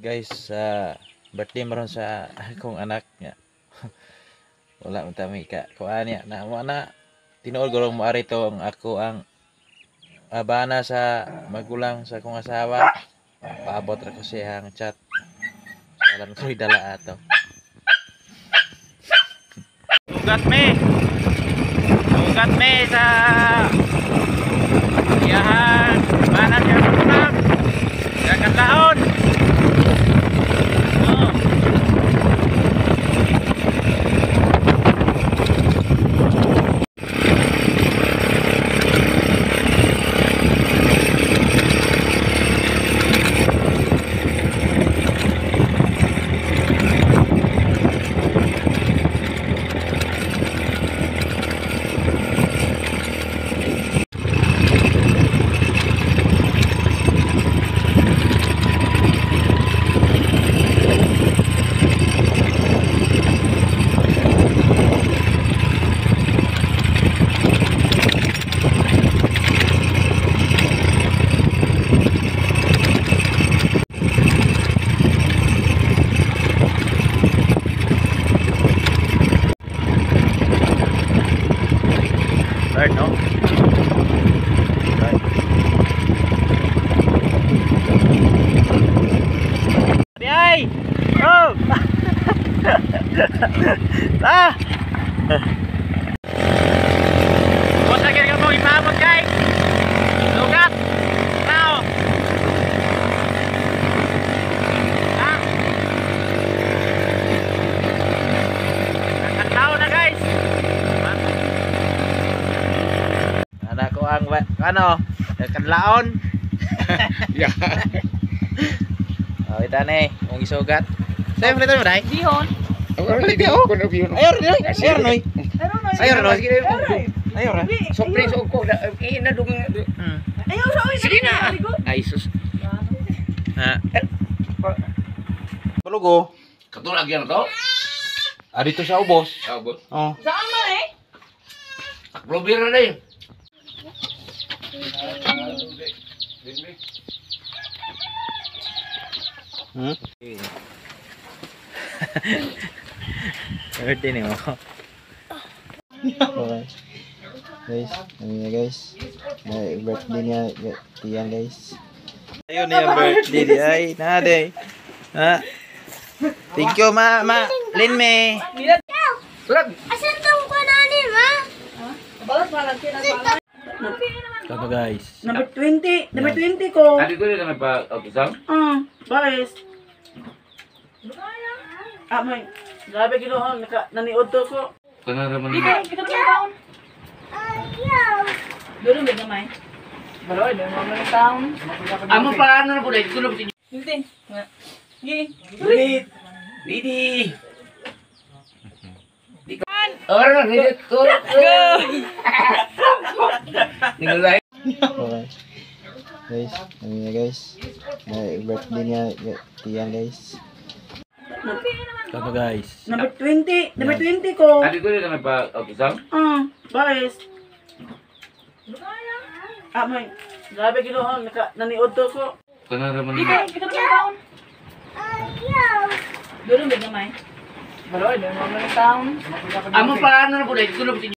Guys, sa birthday maron sa akong anak niya. Wala man tami ka kuan niya na mo na tinuod gurong mo ari to ang ako ang abana sa magulang sa akong asawa. Paabot ra ko siya ang chat. Alam ko dala ato. Sugat me. Sugat me sa iyahan. Bana siya magulang. Kakanlaon. Oh. Start, no? Start. Ay! Oh! Ah! Basta kaya mo ipamot, guys! Lugat! Tao! Ah! Nakatao na, guys! Anak ko ang ano, kanlaon. Yeah. Oh, ito na eh, mong isugat. Sa'yo, palitan mo, day? Dihon. Ayaw, ayaw, ayaw, noy. Ayaw, noy. Ayaw, ra. Sobre sa ko na dung. Ayaw sa oy. Sige na. Ay sus. Ha. Balugo. Katulad yan to. Ah, dito sa ubos. Ah, boss. Oh. Saan man eh? Blobir na din. Birthday ni mo. Okay. Guys, ano niya guys? May birthday niya, tiyan guys. Ayun niya birthday di ay, nade. Ha. Thank you ma, ma, Lin me. Tulad. Asan tong kanani, ma? Balas malang kina. Kamo guys. Number 20, number 20 ko. Adi ko na pa autisam. Baris. Ah, may. Grabe ginuon naka naniod to ko. Kana raman. Kita pa taon. Ayaw. Duro ba gamay? Balo, di mo man taon. Amo pa ano na po dai tulog si Hindi. Gi. Ready. Ready. Ora ready to go. Ningulay. Okay. Guys, ano niya guys? May birthday niya, tiyan guys. Kamo guys. Number 20, number 20 ko. Adi ko na pa autisam. Baris. Ah, may. Grabe ginuon naka naniod to ko. Kana raman. Kita pa taon. Ayaw. Duro ba gamay? Balo, di mo man taon. Amo pa ano na po dai tulog si